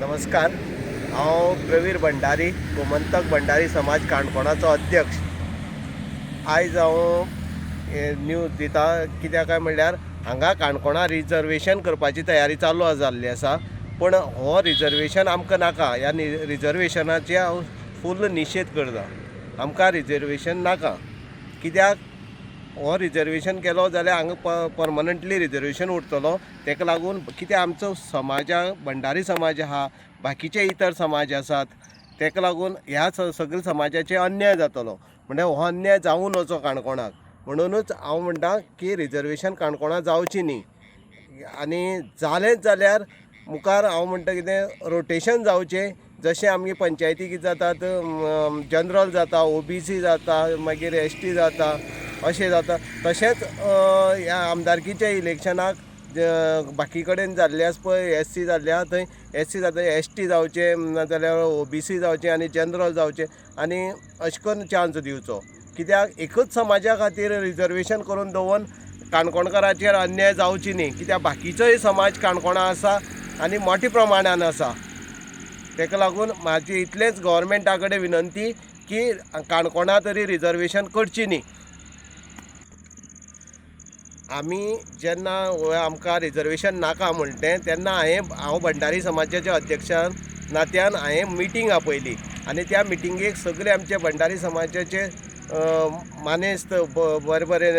नमस्कार, हांव प्रवीर भंडारी, गोमंतक भंडारी समाज काणकोणाचो अध्यक्ष. आयज हांव न्यूज दिता कित्याक काय म्हणल्यार हांगा काणकोणा रिजर्वेशन करपाची तयारी चालू जाल्ली आसा, पूण हो रिजर्वेशन आमकां नाका. ह्या रिजर्वेशनाचे हांव फूल निशेध करता. आमकां रिजर्वेशन नाका, कित्याक हो रिजर्वेशन केलो जाल्यार हांगा परमनंटली रिजर्वेशन उरतलो. ताका लागून कित्याक आमचो समाजा भंडारी समाज आहा, बाकीचे इतर समाज आसात, ताका लागून ह्या सगळे समाजाचेर अन्याय जातलो. म्हणल्यार हो अन्याय जावूं नजो काणकोणाक, म्हणुनूच हांव म्हणटा की रिजर्वेशन काणकोणां जावची न्ही. आनी जालेंच जाल्यार मुखार हांव म्हणटा कितें रोटेशन जावचें, जशें आमगे पंचायती कितें जातात, जनरल जाता, ओबीसी जाता, मागीर एसटी जाता, अशें जाता. तशेंच ह्या आमदारकीच्या इलेक्शनाक बाकी कडेन जाल्ले आसा पळय, एससी जाल्ले आहा थंय एससी जाता, एसटी जावचें, नाजाल्यार ओबीसी जावचें आनी जनरल जावचें, आनी अशें करून चान्स दिवचो. कित्याक एकूच समाजा खातीर रिजर्वेशन करून दवरून काणकोणकाराचेर अन्याय जावची न्ही, कित्याक बाकीचोय समाज काणकोणा आसा आनी मोठ्या प्रमाणान आसा. ताका लागून म्हाजी इतलेंच गव्हर्मेंटा कडेन विनंती की काणकोणा तरी रिजर्वेशन करची न्ही. आमी जेन्ना आमकां रिजर्वेशन नाका म्हणटें तेन्ना हांव भंडारी समाजाच्या अध्यक्षान नात्यान हांवें मिटींग आपयली आनी त्या मिटिंगेक सगळे आमचे भंडारी समाजाचे मानेस्त, बरे बरे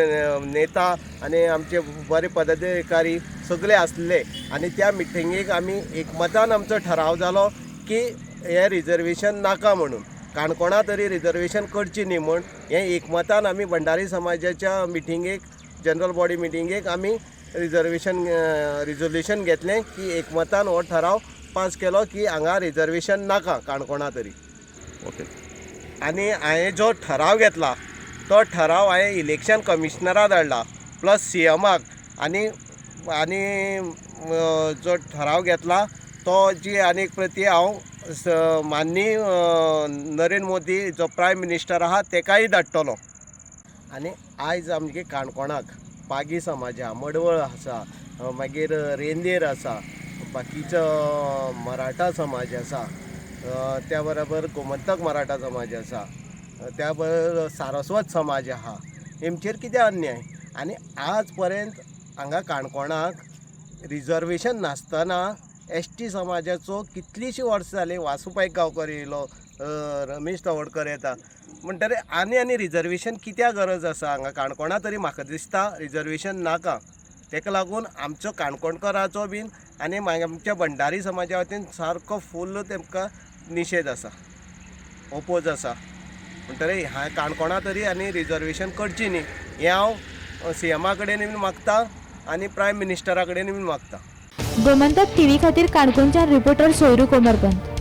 नेता आनी आमचे बरे पदाधिकारी सगळे आसले आनी त्या मिटिंगेक आमी एकमतान आमचो ठराव जालो की हें रिजर्वेशन नाका म्हणून, काणकोणा तरी रिजर्वेशन करची न्ही म्हूण. हें एकमतान आमी भंडारी समाजाच्या मिटिंगेक, जनरल बॉडी मिटिंगेक आमी रिजर्वेशन रिजोल्युशन घेतलें की एकमतान हो ठराव पास केलो की हांगा रिजर्वेशन नाका काणकोणा तरी. ओके. आनी हांवें जो ठराव घेतला तो ठराव हांवें इलेक्शन कमिशनरा धाडला प्लस सीएमाक, आनी आनी जो ठराव घेतला तो जी आनी एक प्रती हांव माननीय नरेंद्र मोदी जो प्रायम मिनिस्टर आहा तेकाय धाडटलो. आनी आयज आमगे काणकोणाक पागी समाज आहा, मडवळ आसा, मागीर रेंदेर आसा, बाकीचो मराठा समाज आसा, त्या बरोबर गोमंतक मराठा समाज आसा, त्या बरोबर सारस्वत समाज आहा. हेमचेर कितें अन्याय? आनी आज पर्यंत हांगा काणकोणाक रिजर्वेशन नासतना एसटी समाजाचो कितलींशीं वर्सां जालीं, वासू पै गांवकर येयलो, रमेश तवडकर येता, म्हणटरी आनी आनी रिजर्वेशन कित्याक गरज आसा हांगा काणकोणा तरी? म्हाका दिसता रिजर्वेशन नाका. ताका लागून आमचो काणकोणकाराचो बीन आनी आमच्या भंडारी समाजा वतीन सारको फूल तेमकां निशेध आसा, ओपोज आसा. म्हणटरी ह्या काणकोणा तरी आनी रिजर्वेशन करची न्ही हें हांव सीएमा कडेन बीन मागता आनी प्रायम मिनिस्टरा कडेन बीन मागता. गोमंतक टीव्ही खातीर काणकोणच्यान रिपोर्टर सोयरू कोमरपंत.